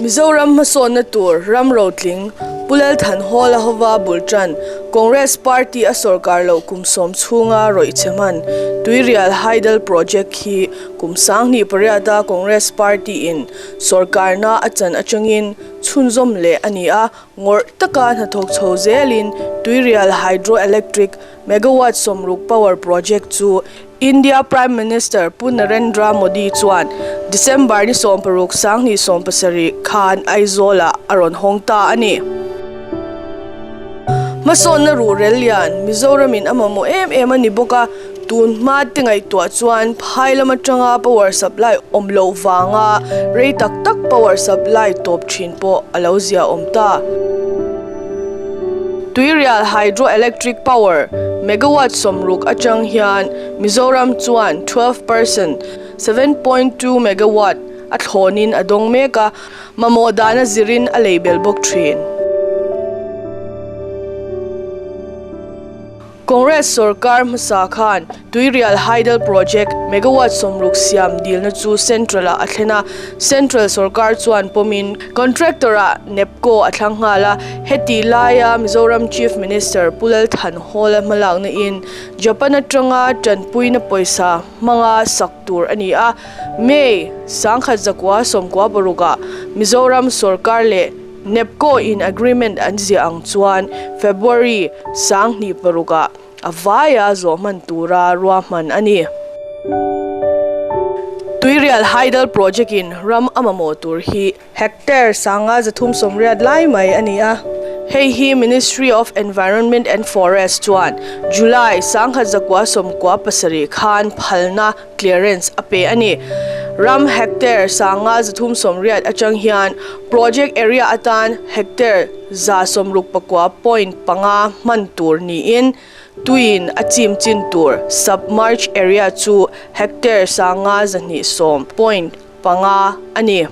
Mizoram hmasawnna tur ram rotling Pu Lalthanhawla hova bul tan Congress Party a sawrkar loh kum sawm chhunga rawih chhe hman Tuirial Hydel Project hi kum 2008 a Congress Party in sawrkarna a chan atangin chhunzawm leh a ni a, ngawrh taka hnathawk chho zelin Tuirial Hydro Electric Megawatt 60 power project chu India Prime Minister Pu Narendra Modi chuan December ni 16 2017 khan Aizawl-ah a rawn hawng ta a ni. Hmasawnna ruhrel lian Mizoramin a mamawh em em a ni bawk a, tun hma te ngaihtuah chuan phai lam atanga power supply awm loh vanga rei tak tak power supply tawp thin pawh a lo zia awm ta. Tuirial Hydro Electric Power megawatt 60 atang hian Mizoram chuan 12%, 7.2 megawatt, a thlawnin a dawng mek a, mamawh dana zirin a lei bel bawk thin. Congress sorkar hmasa khan Tuirial Hydel Project megawatt 60 siam dilna chu Central-ah a thlen a, Central sorkar chuan pawmin contractor-ah NEPCO a thlang nghal a, heti laia Mizoram Chief Minister Pu Lalthanhawla hmalakna in Japan atanga tanpuina pawisa hmanga sak tur a ni a, May 1996-ah Mizoram sorkar leh NEPCO in agreement an ziah ang chuan February 2006-ah a vaia zawh hman tura ruahman a ni. Tuirial Hydel Project in ram a mamawh tur hi hectare 5,380 lai mai a ni a. Hei hi Ministry of Environment and Forest chuan July 1997 khan phalna clearance a pe a ni. Ram hectare 5,380 atang hian project area atan hectare 169.5 hman tur niin tuin a chim chin tur submerged area chu hectare 5,210.5 a ni.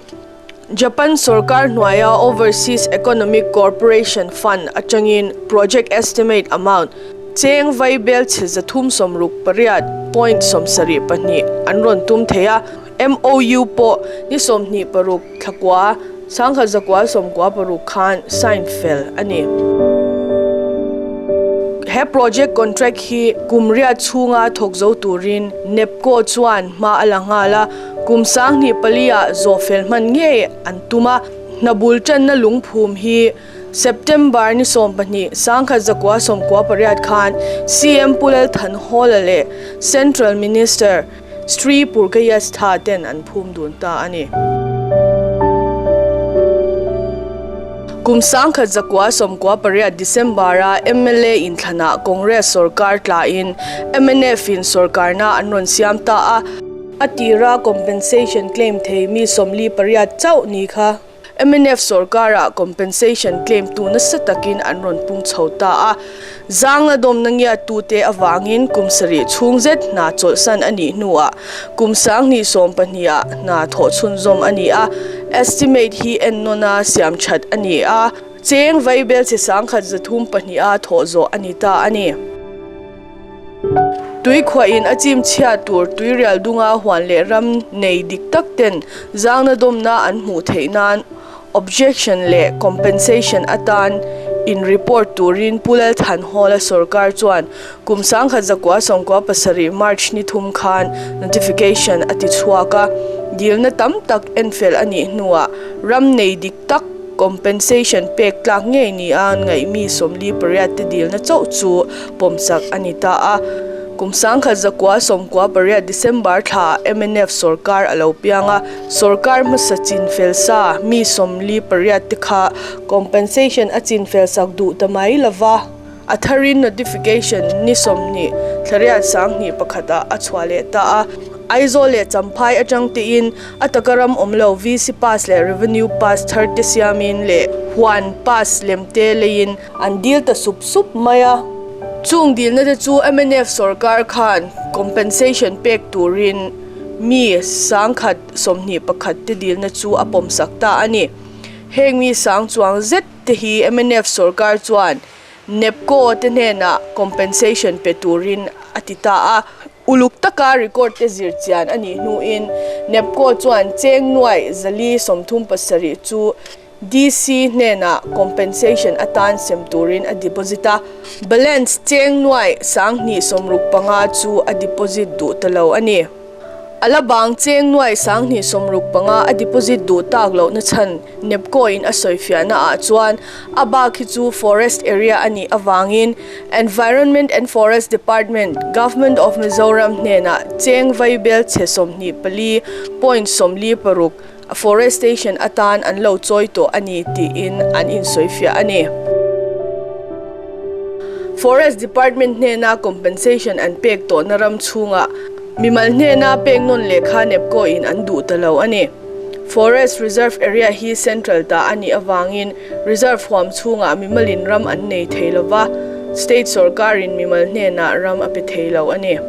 Japan sarkar hnuaia Overseas Economic Cooperation Fund atangin project estimate amount cheng vai bel chhe 368.72 an rawn tum thei a, MOU pawh ni 26 thlakua 1996 khan sign fel a ni. He project contract hi kum riat chhunga thawk zo turin NEPCO chuan hma a la nghal a, kum 2004-ah zawh fel hman ngei an tum a, hna bul tanna lungphum hi September ni 12 1998 khan CM Pu Lalthanhawla leh Central Minister Sri Purkayastha ten an phum dun ta a ni. Kum 1998 December-a mla inthlanah Congress sarkar tlain mnf in sarkarna an rawn siam ta a. A tira compensation claim thei mi 48 chauh ni kha. Mnf sarkarah compensation claim tu nasa takin an rawn pung chho ta a, zangna dawmna ngiat tute avangin kum sarih chhung zet hna chawlhsan a nih hnuah kum 2012-ah hna thawh chhunzawm a ni a, estimate hi ennawna siam that a ni a, cheng vaibel chhe 132-a thawh zawh a ni ta a ni. Tui khuahin a chim chhia tur tuirial dunga huan leh ram nei dik tak ten zangna dawmna an hmuh theih nan objection leh compensation atan in report turin Pu Lalthanhawla sarkar chuan kum 1997 March ni thum khan notification a ti chhuak a, dilna tam tak enfel a nih hnuah ram nei dik tak compensation pek tlak ngei ni a ngaih mi 48 te dilna chauh chu pawmsak a ni ta a. Kum 1998 December thla mnf sarkar a lo piang a, sarkar hmasa chin fel sa mi 48 te kha compensation a chin fel sak duh ta mai lova, a tharin notification ni 20 thlariat 2001 ah a chhuah leh ta a. Aizawl leh Champhai atang tein a taka ram awm lo VC pass leh revenue pass thar te siamin leh huan pass lem te leiin an dil ta sup sup mai a. Chung dilna te chu mnf sarkar khan compensation pek turin mi 121 te dilna chu a pawmsak ta a ni. Heng mi sang chuang zet te hi mnf sarkar chuan NEPCO te hnenah compensation pe turin a ti ta a. Uluk taka record te zir chian a nih hnuin NEPCO chuan cheng nuai 437 chu DC hnenah compensation atan sem turin a deposit a, balance cheng nuai 1065 chu a deposit duh ta lo a ni. A la bang cheng nuai 1065 a deposit duh tak lohna chhan NEPCO in a sawifiahna ah chuan a bak hi chu forest area a nih avangin Environment and Forest Department, Government of Mizoram hnenah cheng vaibel chhe 24.46 Afforestation atan an lo chawi tawh a ni tiin an insawifiah a ni. Forest Department hnena compensation an pek tawhna ram chhungah mimal hnena pek nawn lehkha NEPCO in an duh ta lo a ni. Forest Reserve Area hi Central ta a nih avangin Reserve huam chhungah mimalin ram an nei thei lova, State sawrkarin mimal hnenah ram a pe thei lo a ni.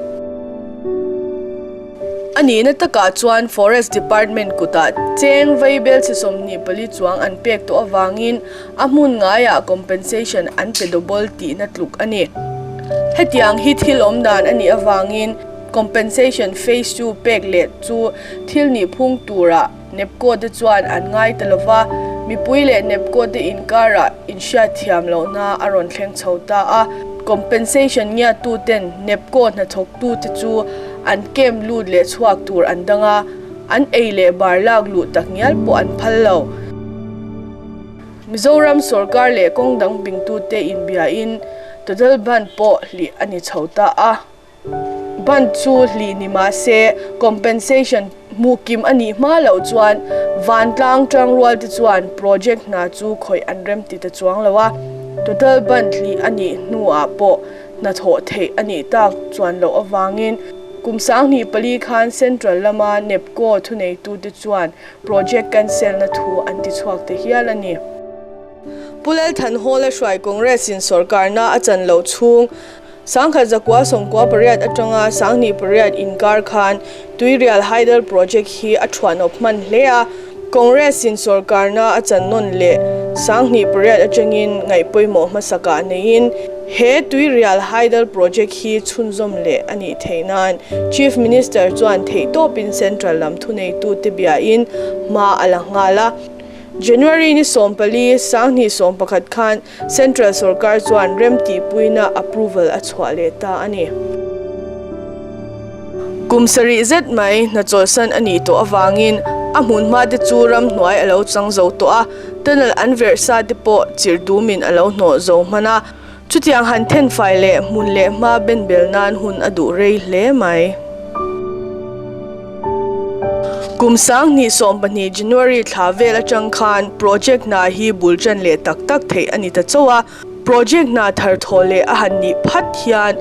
A nihna takah chuan Forest Department kutah cheng vaibel chhe 24 chuang an pek tawh avangin a hmun ngaiah compensation an pe double tihna tluk a ni. Hetiang hi thil awm dan a nih avangin compensation phase 2 pek leh chu thil nihphung turah NEPCO te chuan an ngai ta lova, mipui leh NEPCO te inkarah inhriatthiam lohna a rawn thleng chho ta a. Compensation ngiattu ten NEPCO hnathawktu te chu an camp lut leh chhuak tur an dang a, an ei leh bar lak luh tak ngial pawh an phal lo. Mizoram sorkar leh kawng dang bingtute inbiain Total Bandh pawh hlih a ni chho ta a. Bandh chu hlih ni mah se compensation hmuh kim a nih hma loh chuan vantlang tangrual te chuan project hna chu khawih an rem ti ta chuang lo a, total bandh hlih a nih hnuah pawh hnathawh theih a nih tak chuan loh avangin kum 2004 khan central lama NEPCO thuneitute chuan project cancel na thu an ti chhuak ta hial a ni. Pu Lalthanhawla hruai Congress in sorkarna a chan loh chhung 1998 atanga 2008 inkar khan Tuirial Hydel Project hi a thuanawp hman hle a, Congress in sorkarna a chan nawn leh 2008 atangin ngaih pawimawh hmasakah neiin he Tuirial Hydel Project hi chhunzawm leh a nih theih nan Chief Minister chuan theihtawpin Central lam thuneitute biain hma a la nghal a. January ni 14, 2011 khan Central sorkar chuan remtihpuina approval a chhuah leh ta a ni. Kum sarih zet mai hna chawlhsan a nih tawh avangin a hmun hma te chu ramhnuai a lo chang zo tawh a, tunnel an verh sa te pawh chirh dumin a lo hnawh zo hman a. Chutiang han thenfai leh hmun leh hma benbel nan hun a duh rei hle mai. Kum 2012 January thla vel atang khan project hna hi bul tan leh tak tak theih a ni ta chauh a. Project hna thar thawh leh a han nih phat hian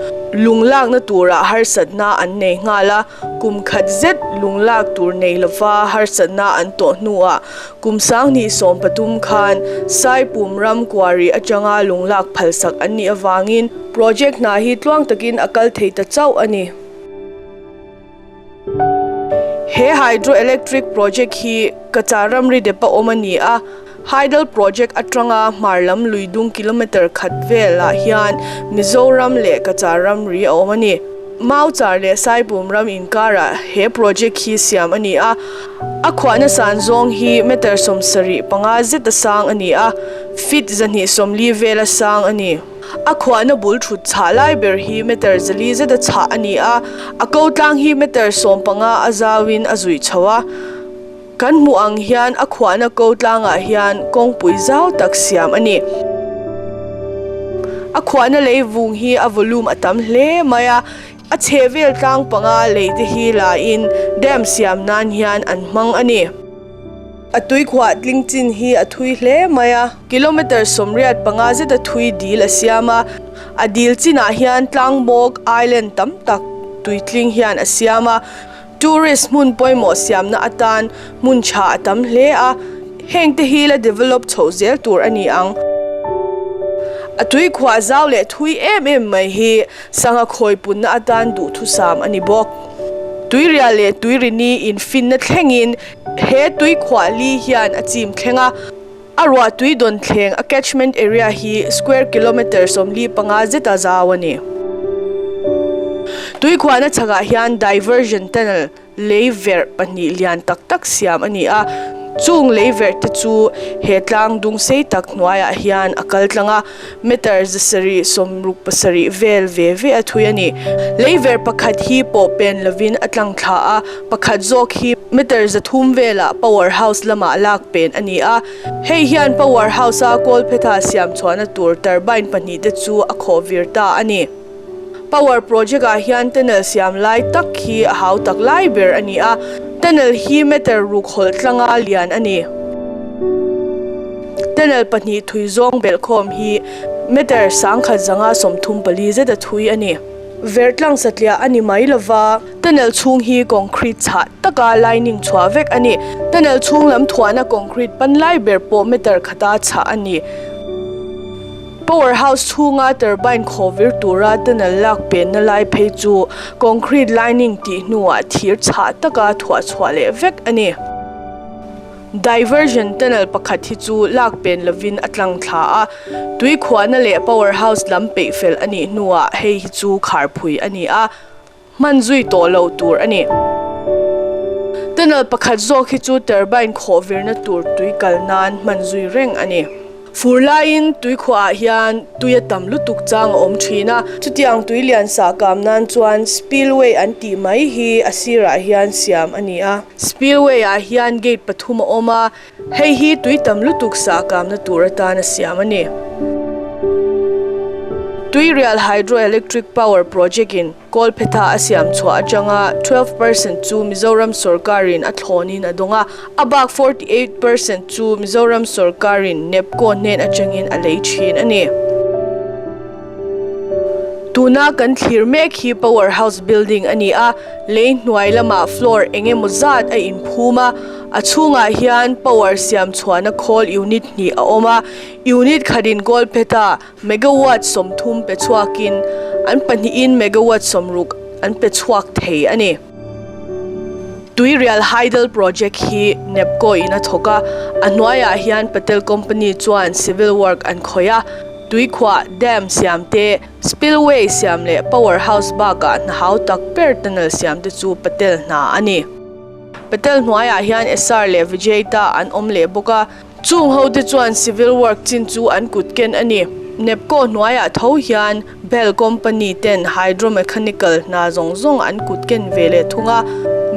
lung lakna turah harsatna an nei nghal a, kum khat zet lung lak tur nei lova harsatna an tawh hnuah Kum 2013 khan Saipum ram quarry atanga lung lak phalsak an nih avangin project hna hi tluang takin a kal thei ta chauh a ni. He hydroelectric project hi Kachar ramri depa awm a ni a, hydel project atanga hmar lam lui dung kilometre khat velah hian Mizoram leh Kachar ramri a awm a ni. Mauchar leh Saipum ram inkarah he project hi siam a ni a, a khuahna san zawng hi meter 75 zeta sang a ni a, feet 240 vela sang a ni. A khuahna bul thut chhah lai ber hi meter 400 zeta chhah a ni a, a ko tlang hi meter 15 a zauin a zuih chho a. Kan hmuh ang hian a khuahna ko tlangah hian kawngpui zau tak siam a ni. A khuahna lei vung hi a volume a tam hle mai a, a chhehvel tlang panga lei te hi la in dam siam nan hian an hmang a ni. A tui khuah tling chin hi a thui hle mai a. Kilometre 85 zeta thui dil a siam a, a dil chinah hian tlang bawk, island, tam tak tui tling hian a siam a. Tourist hmun pawimawh siamna atan hmun tha a tam hle a, heng te hi la develop chhoh zel tur a ni ang. A tui khuah zau leh thui em em mai hi sangha khawi punna atan duhthusam a ni bawk. Tuirial leh tuirini infinna thlengin he tui khuah li hian a chim thleng a. A ruah tui dawn thleng a catchment area hi square kilometre 45 zeta zau a ni. Tuikhuahna chhakah hian diversion tunnel lei verh pahnih lian tak tak siam a ni a, chung lei verh te chu he tlang dung sei tak hnuaiah hian a kal tlang a, meter zasarih sawmruk pasarih vel ve ve a thui a ni. Lei verh pakhat hi pawh pen lovin a tlang thla a, pakhat zawk hi meter zathum velah power house lamah lak pen a ni a, hei hian power house a kawlphetha siam chhuahna tur turbine pahnih te chu a khawh vir ta a ni. Power project ah hian tunnel siam lai tak hi a hau tak lai ber a ni a, tunnel hi meter ruk hawlh tlanga lian a ni. Tunnel pahnih thui zawng belhkhawm hi meter sangkhat zanga 34 zet a thui a ni. Vertlang satliah a ni mai lova, tunnel chhung hi concrete chhah taka lining chhuah vek a ni. Tunnel chhung lam thuahna concrete pan lai ber pawh meter khata chhah a ni. Power house chhunga turbine khaw vir tura tunnel lak penna lai phei chu concrete lining tih hnuah thir chhah taka thuah chhuah leh vek a ni. Diversion tunnel pakhat hi chu lak pen lovin a tlang thla a, tui khuahna leh power house lam peih fel a nih hnuah hei hi chu kharphui a ni a. Hman zui tawh loh tur a ni. Tunnel pakhat zawk hi chu turbine khawh virna tur tui kal nan hman zui reng a ni. Fur laiin tui khuaah hian tui a tam lutuk chang a awm thin a. Chutiang tui lian sah kam nan chuan spillway an tih mai hi a sirah hian siam a ni a. Spillway ah hian gate pathum a awm a, Hei hi tui tam lutuk sah kamna tur atana siam a ni. Tuirial Hydroelectric Power Project in Kawlphetha a siam chhuah atanga 12 percent chu Mizoram sorkarin a thlawnin a dawng a, a bak 48 percent chu Mizoram sorkarin NEPCO hnen atangin a lei thin a ni. Tuna kan thlir mek hi Power House building a ni a, lei hnuai lamah floor eng emaw zat a inphum a, a chhungah hian power siam chhuahna khawl unit hnih a awm a, unit khatin kawlphetah megawatt 30 pe chhuakin an pahnihin megawatt 60 an pe chhuak thei a ni. Tuirial Hydel Project hi NEPCO in a thawk a, a hnuaiah hian Patel Company chuan civil work an khawih a, tuikhuah, dam siam te, spillway siam leh power house bakah hna hau tak ber tunnel siam te chu Patel hna a ni. Patel hnuaiah hian Essar leh Vijayta an awm leh bawk a, chung ho te chuan civil work chin chu an kut ken a ni. NEPCO hnuaiah tho hian Bel company ten hydromechanical hna zawng zawng an kut ken ve leh thung a,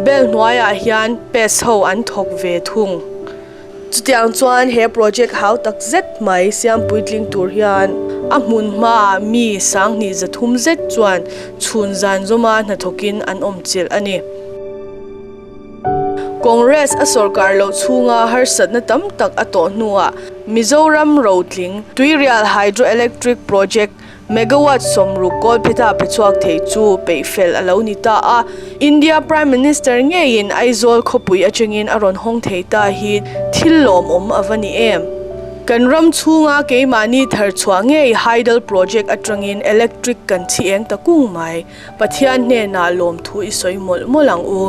Bel hnuaiah hian PES ho an thawk ve thung. Chutiang chuan he project hau tak zet mai siam puitling tur hian a hmun hmaah mi 2300 zet chuan chhun zan zawma hnathawkin an awm chilh a ni. Congress a sorkar loh chhunga harsatna tam tak a tawh hnuah Mizoram rotling Tuirial Hydroelectric Project Megawatt 60 kawlphetha pe chhuak thei chu peih fel a lo ni ta a, India Prime Minister ngeiin Aizawl khawpui atangin a rawn hawng thei ta hi thil lawmawm a va ni em? Kan ram chhunga keimahni thar chhuah ngei Hydel Project atangin electric kan chhi eng ta kung mai. Pathian hnenah lawmthu i sawi mawlh mawlh ang u.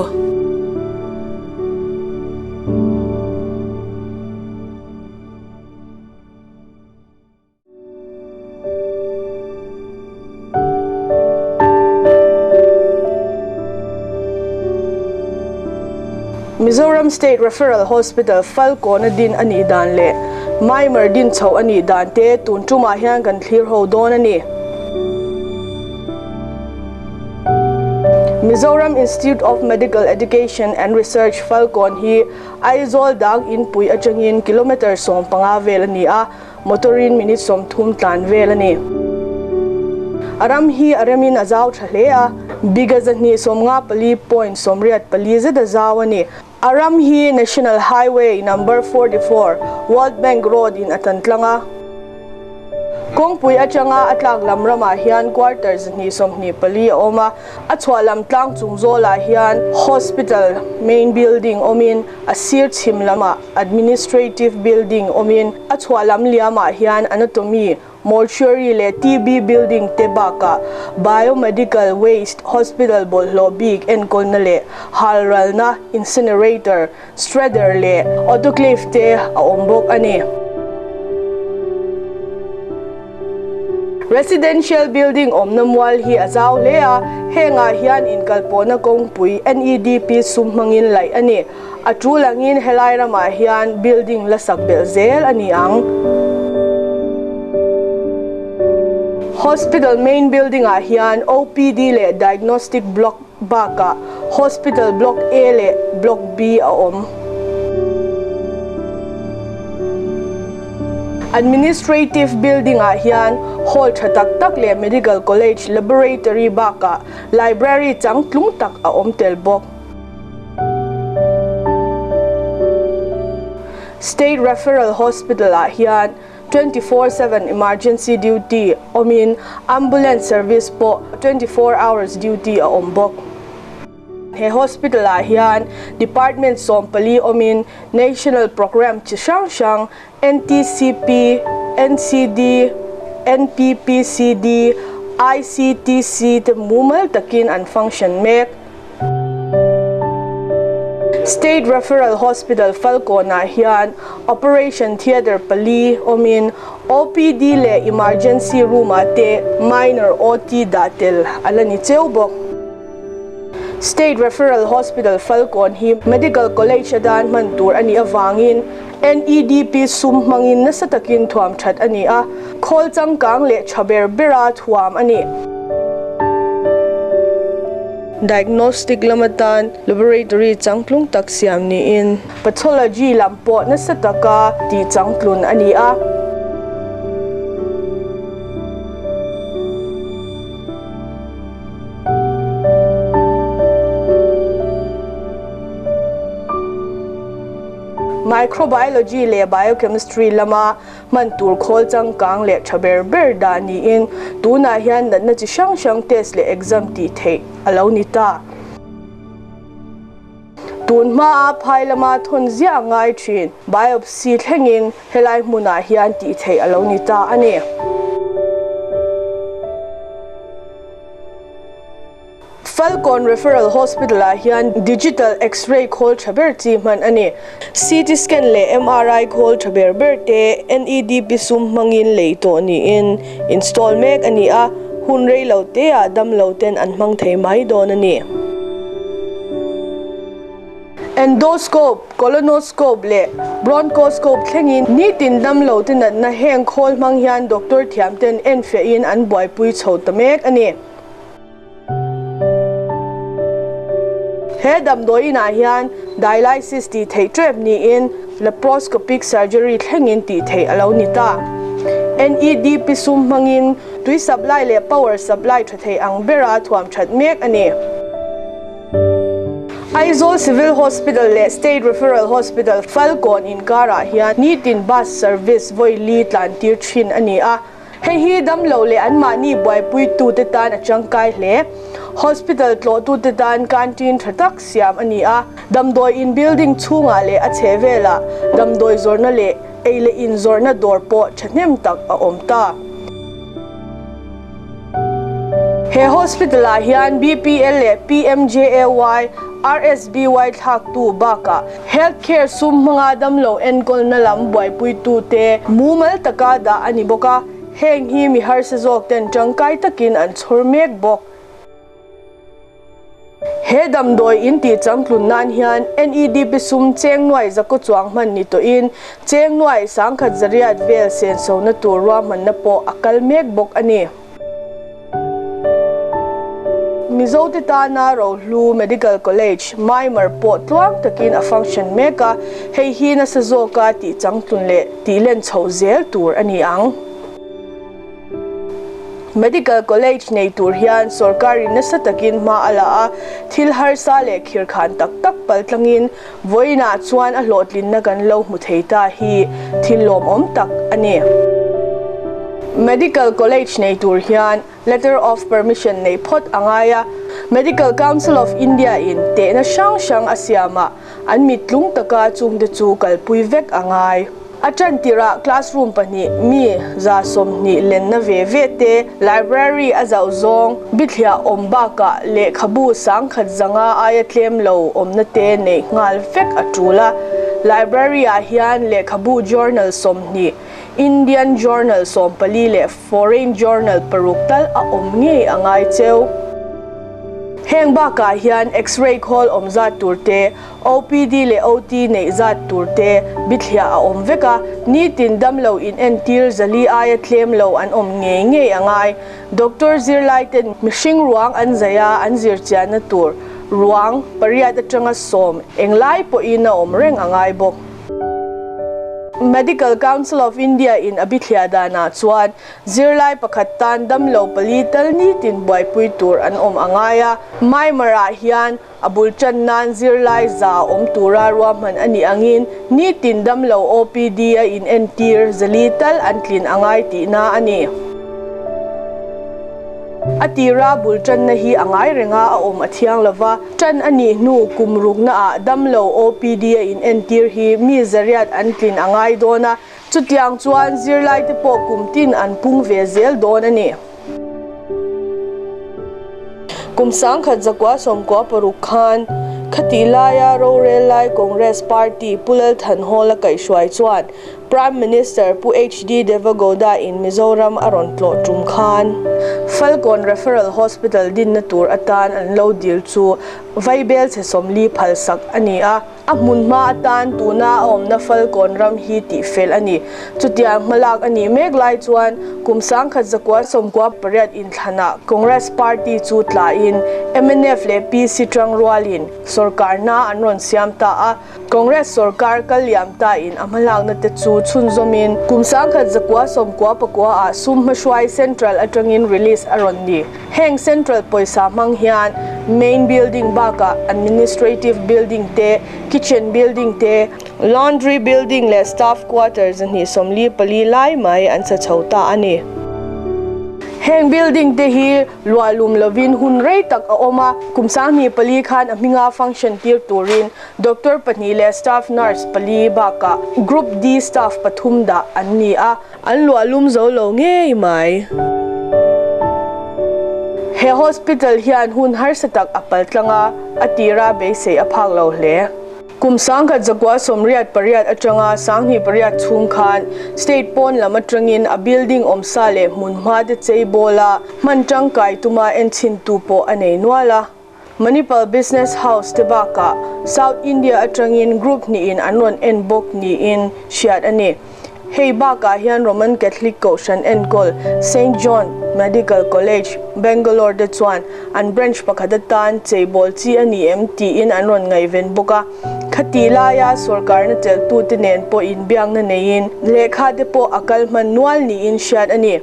Mizoram State Referral Hospital Falkawn a din a nih dan leh Maimer din chhoh a nih dan te tun tumah hian kan thlir ho dawn a ni. Mizoram Institute of Medical Education and Research Falkawn hi Aizawl dang inpui atangin kilometre 15 vel a ni a, Motor in minute 30 tlan vel a ni. A ram hi a remin a zau tha hle a, bigha 254.84 zet a zau a ni. A ram hi National Highway Number 44, World Bank Road in a tan tlang a. Kawngpui atanga a tlak lam ramah hian quarter 224 a awm a, a chhuah lam tlang chung zawlah hian hospital main building awmin a sir chhim lamah Administrative Building awmin a chhuah lam liamah hian Anatomy, Mortuary leh TB Building te bakah Biomedical Waste Hospital bawlhhlawh bik enkawlna leh halralna Incinerator, Shredder leh Autoclave te a awm bawk a ni. Residential building awmna mual hi a zau hle a, hengah hian inkalpawhna kawngpui NEDP sum hmangin laih a ni. A tul angin helai ramah hian building la sak belh zel a ni ang. Hospital main building ah hian OPD leh diagnostic block bakah Hospital Block A leh Block B a awm. Administrative building ah hian hall tha tak tak leh Medical College laboratory bakah library changtlung tak a awm tel bawk. State Referral Hospital ah hian 24/7 emergency duty awmin ambulance service pawh 24 hours duty a awm bawk. He hospital ah hian department 14 awmin national programme chi hrang hrang NTCP, NCD, NPPCD, ICTC te mumal takin an function mek. State Referral Hospital Falkawnah hian Operation Theatre pali awmin OPD leh Emergency Room-ah te Minor OT dah tel a la ni cheu bawk. State Referral Hospital Falkawn hi Medical College a dan hman tur a nih avangin NEDP sum hmangin nasa takin thuam that a ni a, khawl changkang leh tha ber bera thuam a ni. Diagnostic lam atan laboratory changtlung tak siam niin pathology lam pawh nasa taka tih changtlun a ni a. Microbiology leh biochemistry lama hman tur khawl changkang leh tha ber ber dah niin tunah hian natna chi hrang hrang test leh exam tih theih a lo ni ta. Tun hmaa phai lama thawn ziah a ngai thin biopsy thlengin helai hmunah hian tih theih a lo ni ta a ni. Falkawn Referral Hospital ah hian Digital X-ray khawl tha ber chi hman a ni. CT scan leh MRI khawl tha ber ber te NEDP sum hmangin lei tawh niin install mek a ni a, hun rei lo te ah damlo ten an hmang thei mai dawn a ni. Endoscope, colonoscope leh bronchoscope thlengin nitin damlo te natna heng khawl hmang hian doctor thiam ten enfiahin an buaipui chho ta mek a ni. He damdawi inah hian dialysis tih theih tep niin laparoscopic surgery thlengin tih theih a lo ni ta. NEDP sum hmangin tui supply leh power supply tha thei ang bera thuam that mek a ni. Aizawl Civil Hospital leh State Referral Hospital Falkawn inkarah hian nitin bus service vawi li tlan tir thin a ni a. Hei hi damlo leh anmahni buaipuitute tan a tangkai hle. Hospital tlawhtute tan canteen tha tak siam a ni a, damdawi in building chhungah leh a chhehvelah damdawi zawrhna leh ei leh in zawrhna dawr pawh thahnem tak a awm ta. He hospital ah hian BPL leh PMJAY, RSBY thlaktu bakah Health care sum hmanga damlo enkawlna lam buaipuitute mumal taka dah a ni bawk a, heng hi mi harsa zawk ten tangkai takin an chhawr mek bawk. He damdawi in tih changtlun nan hian NEDP sum cheng nuai zakaw chuang hman ni tawhin cheng nuai sangkhat zariat vel sensona tur ruahmanna pawh a kal mek bawk a ni. Mizote tana Rohlu Medical College, Myanmar pawh tluang takin a function mek a, hei hi nasa zawka tih changtlun leh tih len chhoh zel tur a ni ang. Medical College nei tur hian sorkarin nasa takin hma a la a, thil harsa leh khirkhan tak tak paltlangin vawiinah chuan a hlawhtlinna kan lo hmu thei ta hi thil lawmawm tak a ni. Medical College nei tur hian Letter of Permission nei phawt a ngai a, Medical Council of India in tehna hrang hrang a siam a, an mittlung taka chungte chu kalpui vek a ngai. A tan tirah classroom pahnih mi 120 lenna ve ve te, library a zauh zawng, bithliah awm bakah lehkhabu 1500 aia tlem lo awmna te neih nghal vek a tul a. Library ah hian lehkhabu journal 20. Indian journal 14 leh foreign journal paruk tal a awm ngei a ngai cheu. Heng bakah hian X-ray khawl awm zat tur te, OPD leh OT neih zat tur te bithliah a awm vek a, nitin damlo inentir 400 aia tlem lo an awm ngei ngei a ngai. Doctor zirlai ten mihring ruang an zai a, an zir chianna tur ruang pariat atanga sawm englai pawhin a awm reng a ngai bawk. Medical Council of India in a bithliah danah chuan zirlai pakhat tan damlo pali tal nitin buaipui tur an awm a ngai a, Myanmar ah hian A bul tan nan zirlai za awm tura ruahman a nih angin nitin damlo OPD a inentir 400 tal an tlin a ngai tihna a ni. A tira bul tanna hi a ngai renga a awm a thiang lova, tan a nih hnu kum ruknaah damlo OPD a inentir hi mi 800 an tlin a ngai dawn a, chutiang chuan zirlaite pawh kum tin an pung ve zel dawn a ni. Kum 1996 khan khatih laia rorel lai Congress Party Pu Lal Thanhawla kaihhruai chuan Prime Minister Pu HD Deve Gowda in Mizoram a rawn tlawh tum khan Falkawn Referral Hospital dinna tur atan an lo dil chu vaibel chhe 40 phalsak a ni a. A hmun hma atan tuna a awmna Falkawn ram hi tihfel a ni. Chutiang hmalak a nih mek lai chuan kum 1998 inthlanah Congress Party chu tlain mnf leh PC tangrualin sorkarna an rawn siam ta a. Congress sorkar kal liam tain a hmalakna te chu chhunzawmin kum 1999 ah sum hmahruai Central atangin release a rawn ni. Heng Central pawisa hmang hian main building bakah administrative building te, kitchen building te, laundry building leh staff quarter 244 lai mai an sa chho ta a ni. Heng building te hi luahlum lovin hun rei tak a awm a, kum 24 khan a hminga function tir turin doctor pahnih leh staff nurse pali bakah group D staff pathum dah an ni a. An luahlum zo lo ngei mai. He hospital hian hun harsa tak a pal tlang a, a tira beisei a phak lo hle. Kum 1988 atanga 2008 chhung khan state pawn lam atangin a building awmsa leh hmunhma te chei bawla hman tangkai tuma enchhin tu pawh a nei nual a. Manipal Business House te bakah South India atangin group hnihin an rawn en bawk niin hriat a ni. Hei bakah hian Roman Catholic Kohhran enkawl Saint John Medical College, Bangalore te chuan an branch pakhat atan cheibawl chi a ni em tiin an rawn ngaihven bawk a. Khati laia sorkarna chelhtute nen pawh inbiakna neiin lehkha te pawh a kal hman nual niin hriat a ni.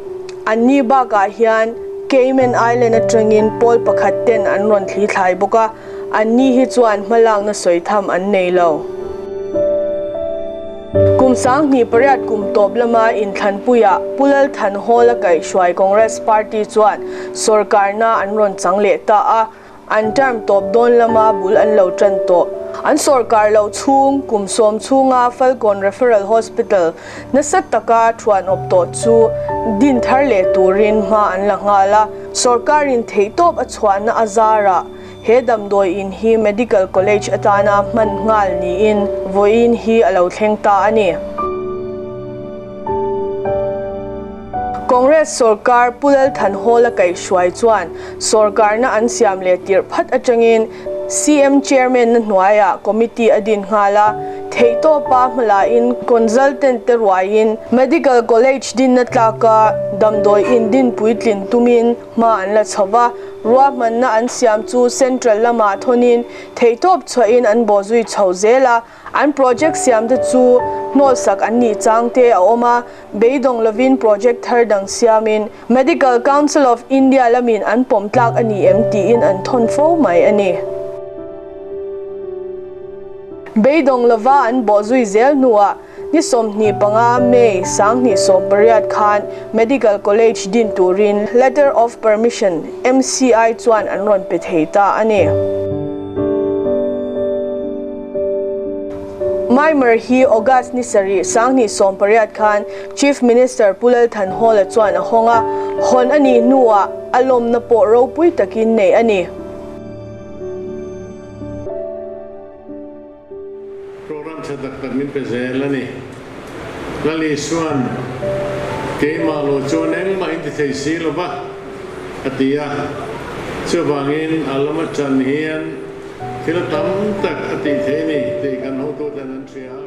Anni bakah hian Cayman Island atangin pawl pakhat ten an rawn thli thlai bawk a, anni hi chuan hmalakna sawi tham an nei lo. Kum 2008 kum tawp lama inthlanpuiah Pu Lal Thanhawla kaihhruai Congress Party chuan sorkarna an rawn chang leh ta a, An term tawp dawn lama bul an lo tan tawh. An sorkar loh chhung kum 10 chhunga Falkawn Referral Hospital nasa taka thuan awp tawh chu din thar leh turin hma an la nghal a. Sorkarin theihtawp a chhuahna a zarah he damdawi in hi Medical College atana hman nghal niin vawiin hi a lo thleng ta a ni. Congress sorkar Pu Lal Thanhawla kaihhruai chuan sorkarna an siam leh tirh phat atangin CM Chairman na hnuaiah committee a din nghal a, theihtawpa hmalain consultant te ruaiin Medical College dinna tlaka damdawi in din puitlin tumin hma an la chho va, ruahmanna an siam chu Central lamah thawnin theihtawp chhuahin an bawhzui chho zel a. An project siam te chu hnawlsak an nih chang te a awm a, beidawng lovin project thar dang siamin Medical Council of India lamin an pawm tlak a ni em tiin an thawn fo mai a ni. Beidawng lova an bawhzui zel hnuah ni 25 May 2018 khan Medical College din turin Letter of Permission MCI chuan an rawn pe thei ta a ni. Myanmar hi August ni sarih 2018 khan Chief Minister Pu Lal Thanhawla chuan a hawng a, hawn a nih hnuah a lawmna pawh ropui takin nei a ni. Program tha tak tak min pe zel a ni. Lal Isua'n, Keimah lo chuan engmah in ti thei si lo va, a ti a. Chuvangin a lama ṭan hian thil tam tak a tih thei a ni tih kan hotuten an hria.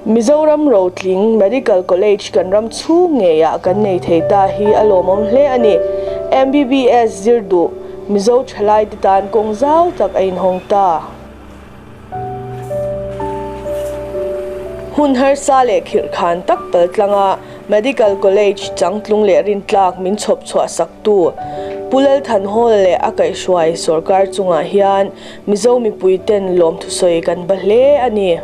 Mizoram Rotling Medical College kan ram chhung ngeiah kan nei thei ta hi a lawmawm hle a ni. MBBS zir duh Mizo thalaite tan kawng zau tak a inhawng ta. Hun harsa leh khirhkhan tak pal tlanga Medical College changtlung leh rintlak min chhawp chhuah saktu Pu Lalthanhawla leh a kaihhruai sawrkar chungah hian Mizo mipuiten lawmthusawi kan ba hle a ni.